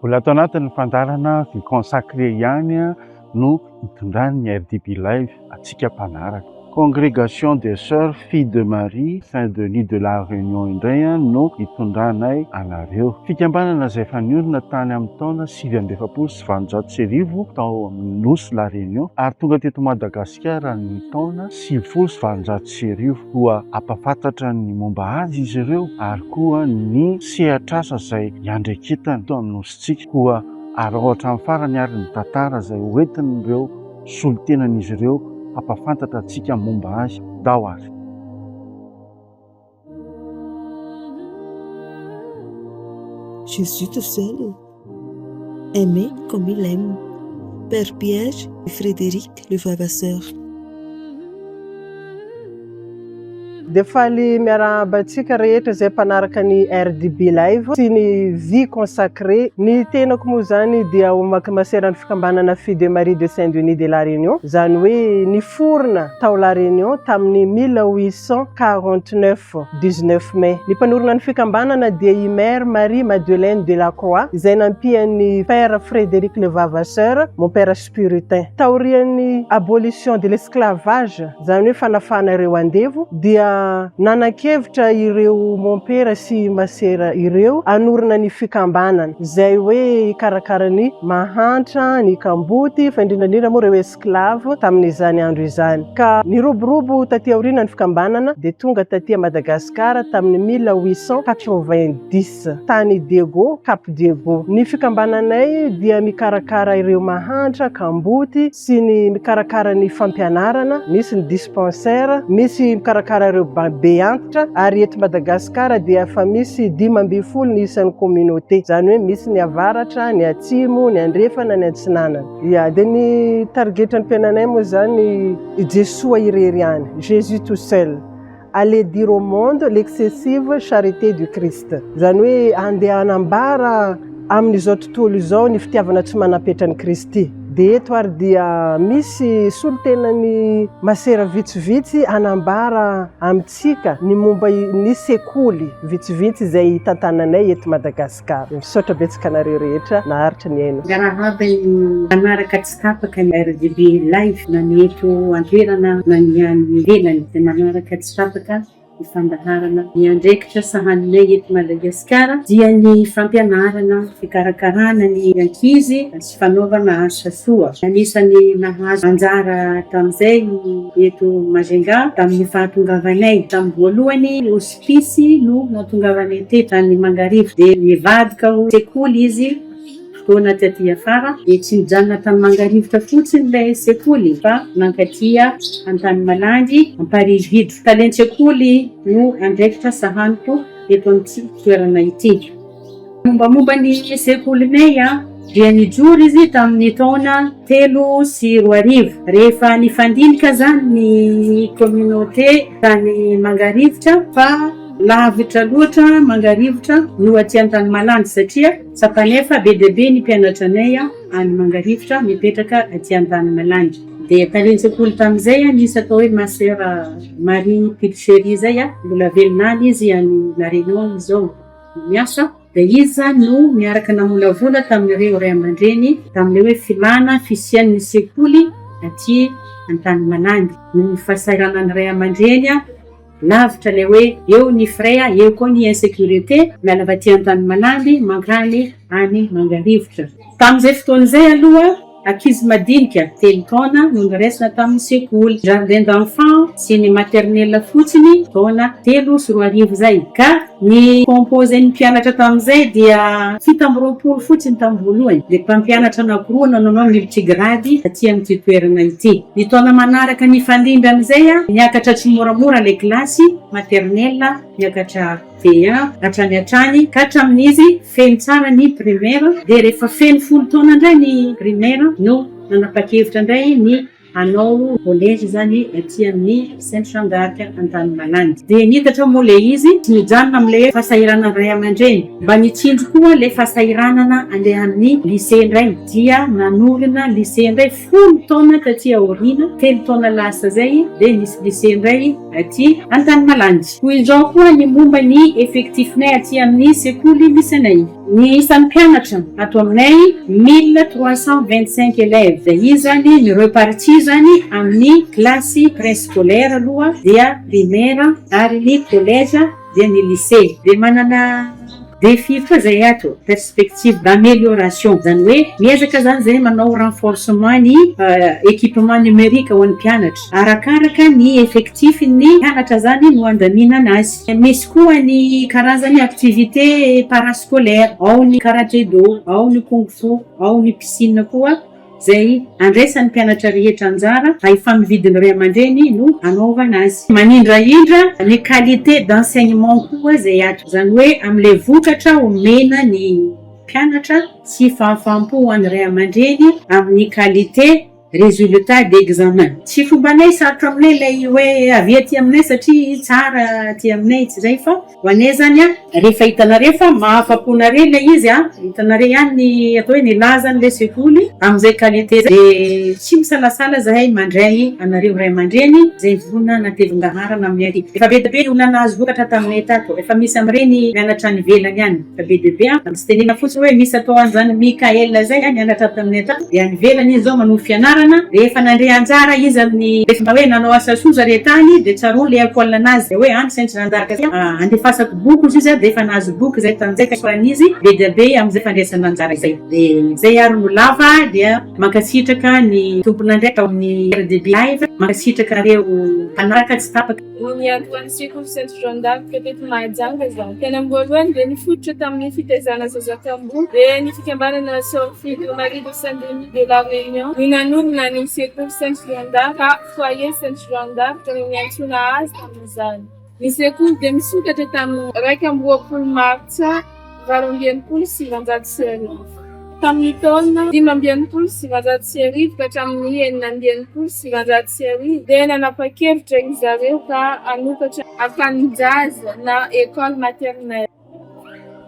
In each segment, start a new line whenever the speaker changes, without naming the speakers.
Mbola ato anatin'ny fandaharana Vie consacrée ihany no hitondran'ny RDB Live antsika mpanaraka. Congrégation des Sœurs Filles de Marie Saint Denis de la Réunion indray no hitondranay anareo. Fikambanana izay efa niorina tany amin'ny taona 1849 tao amin'ny Nosy La Réunion ary tonga teto Madagasikara ny taona 1890. Koa hampahafantatra ny momba azy izy ireo ary koa ny sehatr'asa izay iandraiketany eto amin'ny Nosintsika. Koa araho hatramin'ny farany ary ny tantara izay hoentin'ireo solontenan'izy ireo hampahafantatra antsika momba azy. Ndao ary!
Jésus tout seul, aimé comme il aime. Père Pierre et Frédéric Levavasseur.
Dia faly miarahaba antsika rehetra izay mpanaraka ny RDB Live sy ny Vie Consacrée. Ny tenako moa izany dia maseran'ny fikambanana Filles de Marie de Saint Denis de la Réunion, izany hoe niforona tao La Réunion tamin'ny 1849, 19 mai. Ny mpanorina ny fikambanana dia i Mère Marie Madeleine de la Croix izay nampian'ny Père Frédéric Levavasseur, mon père spiritain. Taorian'ny abolition de l'esclavage, izany hoe fanafahana ireo andevo, dia nanan-kevitra ireo mompera sy masera ireo hanorina ny fikambanana, izay hoe hikarakara ny mahantra, ny kamboty, fa indrindra indrindra moa ireo esclave tamin'izany andro izany. Ka niroborobo taty aoriana ny fikambanana dia tonga taty Madagasikara tamin'ny 1890. Tany Diego, Cap Diego. Ny fikambananay dia mikarakara ireo mahantra, kamboty, sy ny mikarakara ny fampianarana, misy ny dispensaire, misy mikarakara ireo be antitra, ary eto Madagasikara dia efa misy 15 ny isan'ny communauté, izany hoe misy ny avaratra, ny atsimo, ny andrefana, ny atsinanana. Ya, dia ny tarigetran'ny mpiananay moa izany i Jesoa irery ihany, Jésus tout seul. Allez dire au monde l'excessive charité du Christ. Izany hoe andeha hanambara amin'izao tontolo izao ny fitiavana tsy manam-petran'i Kristy. Dia eto ary dia misy solontenan'ny masera vitsivitsy hanambara amintsika ny momba ny sekoly vitsivitsy izay hitantananay eto Madagasikara. Misaotra betsaka anareo rehetra naharitra nihaino.
Miarahaba ny mpanaraka tsy tapaka ny RDB Live na ny eto an-toerana na ny any ivelany izay manaraka tsy tapaka ny fandaharana. Ny andraikitra sahaninay eto Madagasikara dia ny fampianarana, fikarakarana ny ankizy sy fanaovana asa soa. Anisan'ny nahazo anjara tamin'izay ny eto Majunga tamin'ny fahatongavanay. Tamin'ny voalohany, hospice no nahatongavanay teto tany Mangarivotra dia nivadika ho sekoly izy. Fotoana taty afara dia tsy nijanona tany Mangarivotra fotsiny ilay sekoly fa nankaty Antanimalandy, Amparihivido. Talen-tsekoly no andraikitra sahaniko eto amin'ity toerana ity. Mombamomba ny sekolinay dia nijoro izy tamin'ny taona 2003. Rehefa nifandinika izany ny communauté tany Mangarivotra fa lavitra loatra Mangarivotra no aty Antanimalandy satria Tsapa anefa be dia be ny mpianatra anay any Mangarivotra mipetraka aty Antanimalandy. Dia talen-tsekoly tamin'izay nisy atao hoe ma soeur Marie Pulcherie izay, mbola velona any izy any La Réunion izao miasa. Dia izy izany no niaraka namolavola tamin'ireo ray aman-dreny tamin'ilay hoe filàna fisian'ny sekoly aty Antanimalandy. Noho ny fahasahiranan'ny ray aman-dreny Lavitra ilay hoe eo ny frais eo koa ny insécurité miala avy aty Antanimalandy mankany any Mangarivotra. Tamin'izay fotoana izay aloha ankizy madinika telo taona no noraisina tamin'ny sekoly, jardin d'enfants sy ny maternelle fotsiny taona 2003 izay ka ny composé-n'ny mpianatra tamin'izay dia 27 fotsiny tamin'ny voalohany dia mpampianatra anankiroa no nanao multigrade aty amin'ity toerana ity. Ny taona manaraka nifandimby amin'izay, niakatra tsimoramora ilay kilasy maternelle, niakatra B1 hatrany hatrany ka hatramin'izy feno tsara ny primaire, dia rehefa feno 10 taona indray ny primaire no nanapa-kevitra indray ny hanao collège izany aty amin'ny Sainte Jeanne d'Arc Antanimalandy. Dia niitatra moa ilay izy, tsy nijanona amin'ilay hoe fahasahiranan'ny ray aman-dreny, mba nitsindry koa ilay fahasahiranana andeha amin'ny lycée indray, dia nanorina lycée indray. 10 taona taty aoriana, 3 taona lasa izay dia nisy lycée indray aty Antanimalandy. Toy izao koa ny momba ny effectif-nay aty amin'ny sekoly misy anay. Ny isan'ny mpianatra ato aminay 1325 élèves. Dia izy zany mi-repartir zany amin'ny classe préscolaire aloha, dia primaire ary ny collège, dia ny lycée. Dia manana défi koa zay ato, perspective d'amélioration, zany hoe miezaka zany zay manao renforcement ny équipement numérique ho an'ny mpianatra. Arakaraka ny effectif ny mpianatra zany no andaminana azy. Misy koa ny karazany activité parascolaire, ao ny karaté do, ao ny kung fu, ao ny piscine koa zay andraisan'ny mpianatra rehetra anjara, efa mividiny ray aman-dreny no anaovana azy. Manindraindra ny qualité d'enseignement koa zay ato, zany hoe am'le vokatra omena ny mpianatra sy fahafaham-po ho an'ny ray aman-dreny amin'ny qualité résultat d'examen. Tsy fombanay, sarotra aminay lay hoe avy aty aminay satria tsara aty aminay, tsy zay, fa ho anay zany a, rehefa hitanareo fa mahafa-po nareo lay izy a, hitanareo ihany ny atao hoe ny lazan'le sekoly am'izay qualité zay, de tsy misalasala zahay mandray anareo ray aman-dreny zay vonona natevin-daharana amin'ny aty. Efa be dia be ny olona nahazo vokatra taminay tato, efa misy am'ireny mianatra any ivelany any, efa be dia be a. Tsy tenena fotsiny hoe misy atao an'izany Mikael zay a, mianatra taminay tato, de any ivelany izy zao manohy fianarana. Rehefa nandre anjara izy amin'ny rehefa hoe nanao asa soa zare tany, de tsaroa le école anazy, de hoe any tsy maintsy nandaraka zay andefasako boky izy izy, de efa nahazo boky zay tamin'izay, ka izy be dia be am'izay fandraisana anjara izay. De zay ary no lava, dia mankasitraka ny tompon'andraikitra ao amin'ny RDB Live, mankasitraka nareo mpanaraka tsy tapaka.
Ny niandohan'ny sekoly Sainte Jeanne d'Arc teto Mahajanga zany. Tena voalohany dia nifototra tamin'ny fitaizana zaza kamboty. Dia ny fikambanana Sœurs Filles de Marie de Saint-Denis de la Réunion no nanorina ny sekoly Sainte Jeanne d'Arc, ka foyer Sainte Jeanne d'Arc no niantsoana azy tamin'izany. Ny sekoly dia misokatra tamin'ny 21 martsa 1968. Tamin'ny taona 1965 ka hatramin'ny 1966 dia nanapa-kevitra izy zareo ka hanokatra akanin-jaza na école maternelle.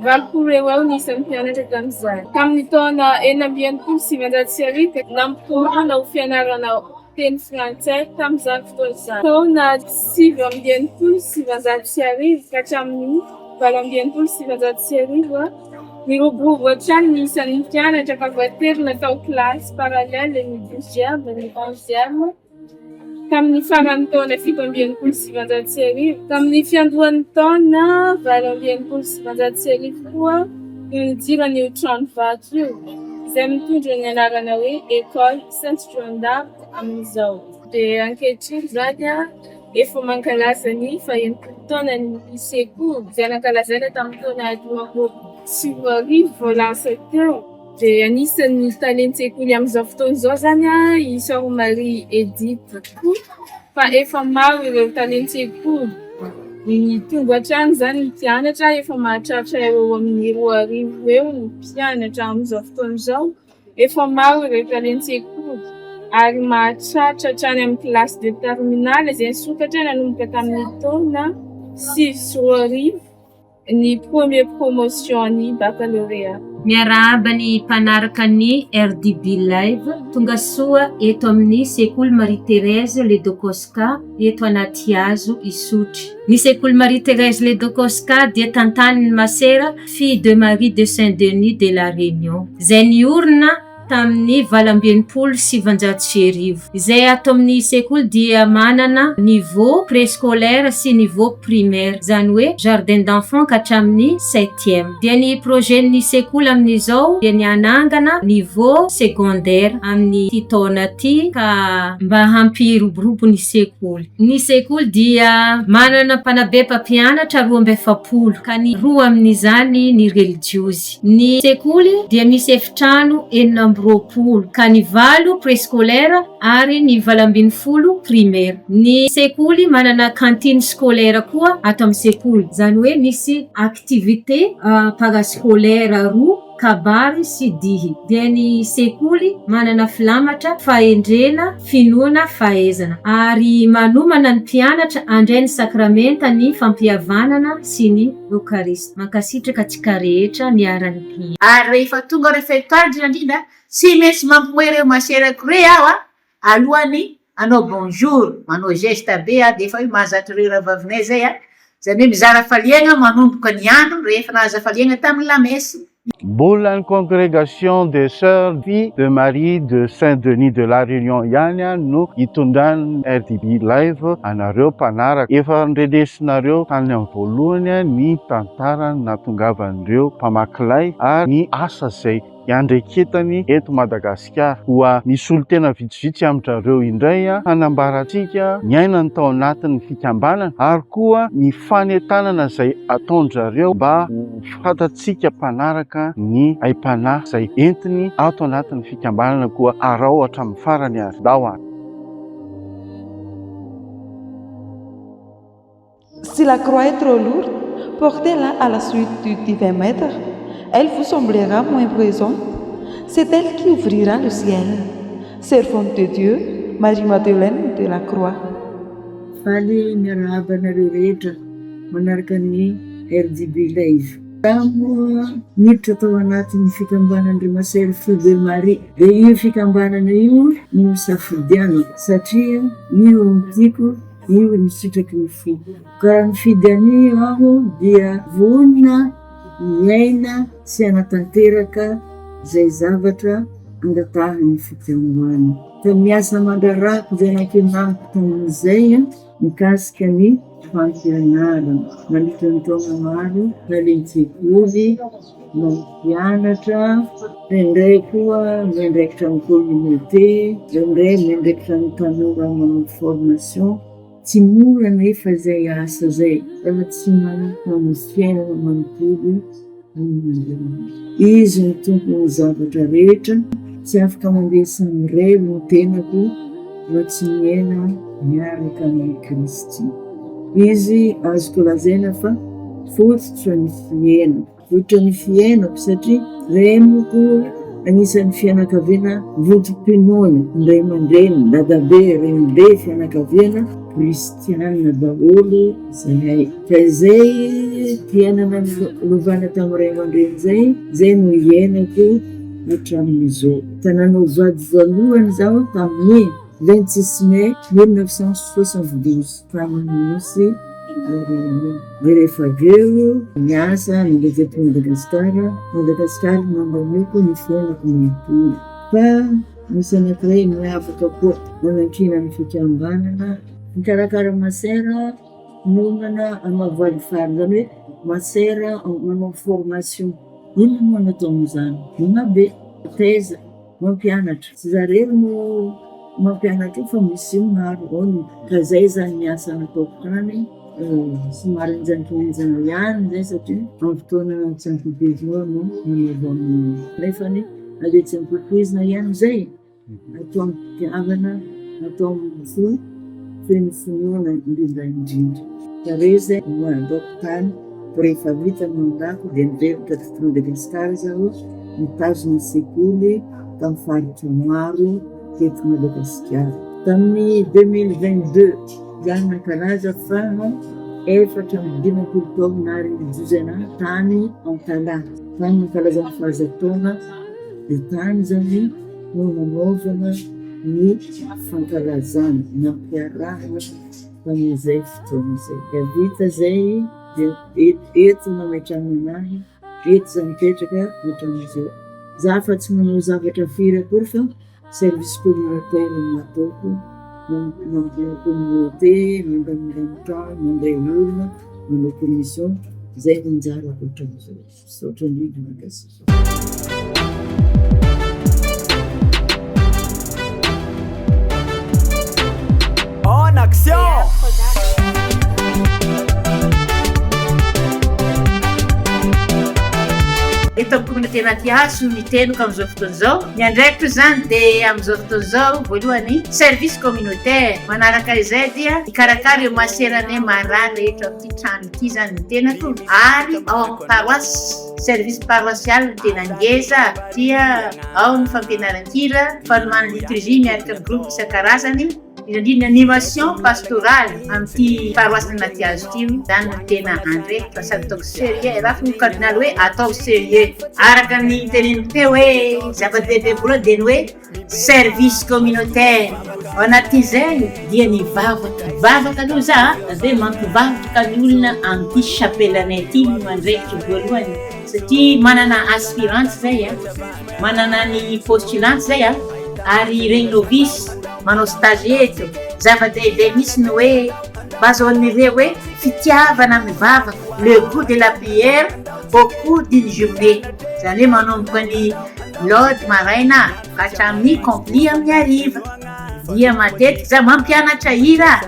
80 eo eo ny isan'ny mpianatra tamin'izany. Tamin'ny taona 1966 nampitomboana ho fianarana teny frantsay tamin'izany fotoana izany. Taona 1969 ka hatramin'ny 1968, niroborobo hatrany ny isan'ny mpianatra ka voatery natao classe parallèle ny 12e, ny 11e tamin'ny faran'ny taona 1967. Tamin'ny fiandohan'ny taona 1968 koa no nidirana io trano vato io, izay mitondra ny anarana hoe école Sainte Jeanne d'Arc amin'izao. Dia ankehitriny zany a, efa mankalaza ny faha-60 taona ny sekoly izay nankalazaina tamin'ny taona 2025 vao lasa teo. Dia anisan'ny talen-tsekoly amin'izao fotoana izao zany a i Sœur Marie Edith koa, fa efa maro ireo talen-tsekoly. Mitombo hatrany zany ny mpianatra, efa mahatratra eo amin'ny 2000 eo ny mpianatra amin'izao fotoana izao. Efa maro ireo talen-tsekoly ary mahatratra hatrany amin'ny classe de terminale izay nisokatra nanomboka tamin'ny taona 2009 ny première promotion ny baccalauréat.
Miarahaba ny mpanaraka ny RDB Live, tonga soa eto amin'ny sekoly Marie Thérèse Ledóchowska eto Anatihazo Isotry. Ny sekoly Marie Thérèse Ledóchowska dia tantanin'ny masera Fille de Marie de Saint-Denis de la Réunion izay niorina tamin'ny 1968. Izay ato amin'ny sekoly dia manana niveau préscolaire sy niveau primaire, izany hoe jardin d'enfant ka hatramin'ny septième. Dia ny projet ny sekoly amin'izao dia ny hanangana niveau secondaire amin'ny ty taona ty ka mba hampiroborobo ny sekoly. Ny sekoly dia manana mpanabe mpampianatra 42, ka ny roa amin'izany ny relijiozy. Ny sekoly dia misy efitrano 26, ka ny valo préscolaire ary ny 18 primaire. Ny sekoly manana cantine scolaire koa ato amin'ny sekoly, izany hoe misy activité parascolaire roa, kabary sy dihy. Dia ny sekoly manana filamatra fahendrena, finoana, fahaizana ary manomana ny mpianatra handray ny sakramenta ny fampihavanana sy ny Eokarista. Mankasitraka antsika rehetra niara-nihira.
Ary rehefa tonga réfectoire indrindra indrindra, tsy maintsy mampimoehy ireo maserako ireo aho a, alohan'ny hanao bonjour, manao geste be aho dia efa hoe mahazatra ireo rahavavinay izay a, izany hoe mizara hafaliagna manomboka ny andro rehefa nahazo hafaliagna tamin'ny lamesse.
Mbola ny Congrégation des Sœurs Filles de Marie de Saint Denis de la Réunion ihany no hitondran'ny RDB Live anareo mpanaraka. Efa nrenesinareo tany amin'ny voalohany ny tantara nahatongavan'ireo mpamaky lay ary ny asa izay iandreketany eto Madagasikara. Koa misy solontena vitsivitsy amin-drareo indray hanambarantsika ny ainany tao anatin'ny fikambanana ary koa ny fanentanana izay ataon-drareo mba ho fantatsika mpanaraka ny aim-panahy izay entiny ato anatin'ny fikambanana. Koa araho hatramin'ny farany ary ndao ary.
Si la croix est trop lourde, portez-la à la suite du divin maître. Elle vous semblera moins présente. C'est elle qui ouvrira le ciel. Servante de Dieu, Marie-Madeleine de la Croix.
Faly miarahaba anareo rehetra manaraka ny RDB Live. Za moa niditra tao anatin'ny fikambanan-dry Masera Fille de Marie. Dia io fikambanana io no nisafidianako satria io no tiako Io no sitraky ny foko. Ka raha nifidy an'io aho dia vonona hiaina sy hanatanteraka izay zavatra angatahan'ny fikambanana. Fa ny asa aman-draharahako izay nampianariko tamin'izay mikasika ny fampianarana nandritra ny taona maro talen-tsekoly, mampianatra, indraindray koa miandraikitra ny communauté, indraindray miandraikitra ny tanora manao formation. Tsy mora anefa izay asa izay raha tsy manana ny fiainana manontolo amin'Andriamanitra. Izy no tompon'ny zavatra rehetra, tsy afaka mandeha samirery ny tenako raha tsy miaina miaraka amin'i Kristy. Izy azoko lazaina fa fototra ny fiainako. Fototra ny fiainako satria reniko anisan'ny fianakaviana vontom-pinoana, ny ray aman-dreny, dadabe, renibe, fianakaviana kristiana daholo izahay. Ka izay fiainana nolovana tamin'ny ray aman-dreny izay, izay no iainako hatramin'izao. Ka nanao vady voalohany izaho tamin'ny 26 mai 1972. Tamin'ny Nosy La Réunion. Dia rehefa avy eo niasa nandeha teto Madagasikara, Madagasikara no nandaniako ny fiainako manontolo. Fa misy anankiray miavaka koa nanankina ny fikambanana mikarakara masera miomana hamavoady fary, izany hoe masera manao formation. Inona moa no atao amin'izany? Manabe, mitaiza. Mampianatra. Tsy za irery no mampianatra io fa misy maro ao ny ka zay zany ny asa nataoko tany somary henjankenjana ihany zay satria amin'ny fotoana tsy ampoizina no nanaovana nefany na dia tsy ampoizina ihany zay atao am-pitiavana atao amin'ny fo feno finoana indrindra indrindra. Zareo zay no nataoko tany Rehefa vita ny mandat-ko dia niverina teto Madagasikara zaho nitazona sekoly tamin'ny faritra maro teto Madagasikara. Tamin'ny 2022 zaho nankalaza faha 54 taona naha-relijiozy anahy tany Antalaha. Tany nankalazana fahazato taona dia tany zany no nanaovana ny fankalazana nampiarahana tamin'izay fotoana izay. Dia vita izay dia eto no nametrahana anahy, eto za mipetraka hatramin'izao. Za fa tsy manao zavatra firy akory fa service communautaire no ataoko, manao communauté, mandamindamy trano, mandray olona, manao commission, izay no anjarako hatramin'izao. Misaotra indrindra mankasitraka.
En action!
Eto amin'ny communauté Anatihazo no mitenoko amin'izao fotoana izao. Ny andraikitro izany dia amin'izao fotoana izao, voalohany service communautaire, manaraka izay dia hikarakara ireo maseranay marary rehetra amin'ity trano ity izany ny tenako ary ao amin'ny paroisse. Service paroissial no tena ngeza dia ao ny fampianaran-kira, fanomanana liturgie miaraka amin'ny groupe isan-karazany.
Indrindra ny animation pastorale amin'ity paroisse Anatihazo ity, izany no tena andraikitra sady ataoko sérieux, raha ny cardinal hoe atao sérieux. Araka ny teneniko teo hoe zava-dehibe voalohany dia ny hoe service communautaire, ao anatin'izay dia ny vavaka, mivavaka aloha za avy eo mampivavaka ny olona amin'ity chapelle-nay ity no andraikitro voalohany satria manana aspirante zay a, manana ny postulante zay a, ary ireny novice manao stage eto, zava-dehibe mihitsy ny hoe mba azahoan'ireo hoe fitiavana mivavaka, le gout de la prière au cours d'une journée, izany hoe manomboka ny laude maraina ka hatramin'ny compli amin'ny hariva, dia matetika za mampianatra hira,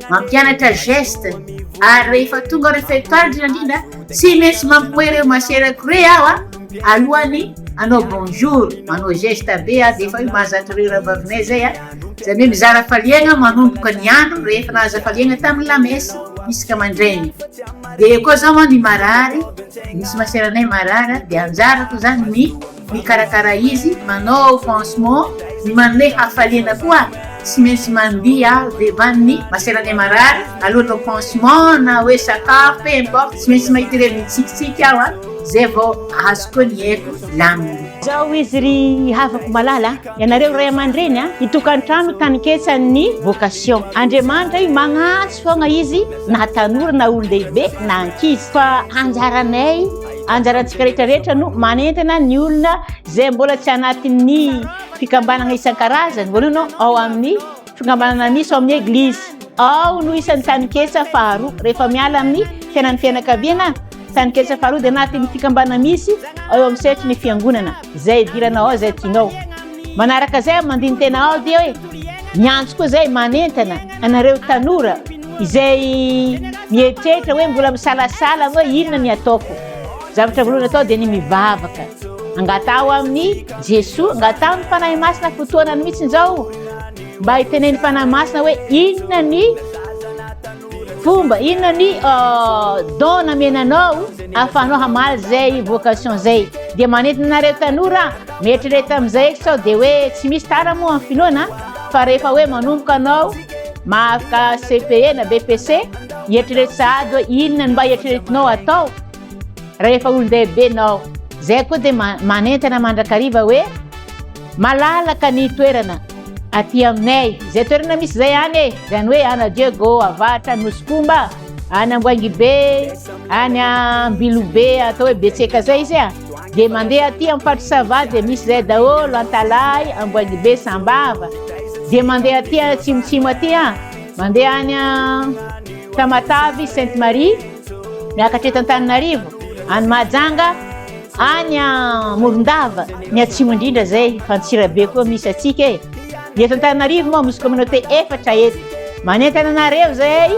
mampianatra geste, ary rehefa tonga réfectoire indrindra indrindra tsy maintsy mampimoehy ireo maserako ireo aho a, alohan'ny hanao bonjour, manao geste be aho dia efa hoe mahazatra ireo rahavavinay zay a, izany hoe mizara hafaliagna manomboka ny andro rehefa nahazo hafaliagna tamin'ny lamesa isaka mandraigny, dia eo koa zao an ny marary, misy maseranay marary dia anjarako zany ny mikarakara izy, manao pansement, ny manome hafaliana koa tsy maintsy mandihy aho devant ny maseranay marary aloha atao pansement na hoe sakafo peu importe tsy maintsy mahita ireo mitsikitsiky aho an. Zay vao azo koa ny aiko lamina.
Zao izy ry havako malala a, ianareo ray aman-dreny a, ny tokantrano taninketsan'ny vocation. Andriamanitra io magnantso foagna izy na tanora na olon-dehibe na ankizy fa anjaranay, anjarantsika rehetra rehetra no manentana ny olona zay mbola tsy anatin'ny fikambanana isan-karazany, voalohany ianao ao amin'ny fikambanana misy ao amin'ny eglizy, ao no isan'ny taninketsa faharoa rehefa miala amin'ny fiainan'ny fianakaviana. Taninketsa faharoa dia anatin'ny fikambanana misy ao amin'ny sehatry ny fiangonana, izay idiranao ao, izay tianao. Manaraka izay mandini-tena ao dia hoe miantso koa izay manentana anareo tanora izay mieritreritra hoe mbola misalasala hoe inona ny ataoko. Zavatra voalohany atao dia ny mivavaka. Angataho amin'i Jesoa, angataho ny Fanahy Masina fotoanany mihitsy izao mba hitenen'ny Fanahy Masina hoe inona ny Fomba inona ny don namena anao ahafahanao hamaly zay vocation zay? Dia manentana anareo tanora mieritrereta amin'izay eky sao dia hoe tsy misy tara moa amin'ny finoana fa rehefa hoe manomboka anao mahafaka CPE na BPC hieritrereto sahady hoe inona no mba eritreretinao atao rehefa olon-dehibe nao. Zay koa dia manentana mandrakariva hoe Malalaka ny toerana aty aminay, izay toerana misy izay any e, izany hoe any Diego, Avaratra, Nosy Komba, any Amboangibe, any Ambilobe, atao hoe Betseka zay izy a, dia mandeha aty amin'ny faritry Sava dia misy izay daholo, Antalahy, Amboangibe, Sambava, dia mandeha aty atsimotsimo aty a, mandeha any Tamatavy, Sainte Marie, miakatra eto Antananarivo, any Mahajanga, Any Morondava, ny atsimo indrindra zay, fa Antsirabe koa misy atsika e. Ny eto Antananarivo moa misy communauté efatra eto. Manentana anareo zay,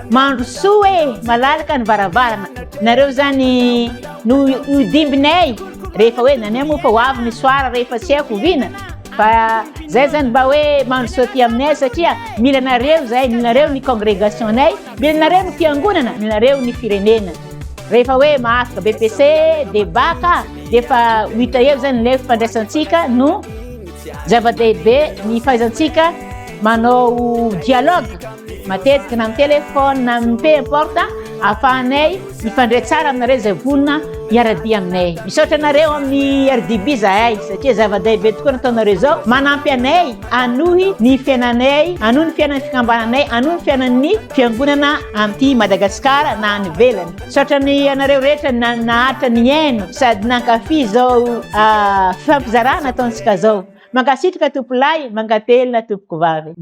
mandrosoa e, malalaka ny varavarana. Nareo zany no ho dimbinay rehefa hoe nanay moa fa ho avy ny soir rehefa tsy haiko oviana. Fa zay zany mba hoe mandrosoa aty aminay satria mila anareo zay, mila anareo ny congregation-nay, mila anareo ny fiangonana, mila anareo ny firenena. Rehefa hoe mahafaka BPC dia bac dia efa ho hita eo zany ilay fifandraisantsika no zava-dehibe ny fahaizantsika manao dialogue matetika na amin'ny téléphone na amin'ny peu importe ahafahanay mifandray tsara aminareo izay vonona hiara-dia aminay. Misaotra anareo amin'ny RDB zahay satria zava-dehibe tokoa nataonareo izao manampy anay hanohy ny fiainanay, hanohy ny fiainan'ny fikambananay, hanohy ny fiainan'ny fiangonana amin'ity Madagasikara na any ivelany. Misaotra ny anareo rehetra naharitra nihaino sady nankafy izao fifampizarana ataontsika izao. Mankasitraka tompolahy, mankatelina tompokovavy.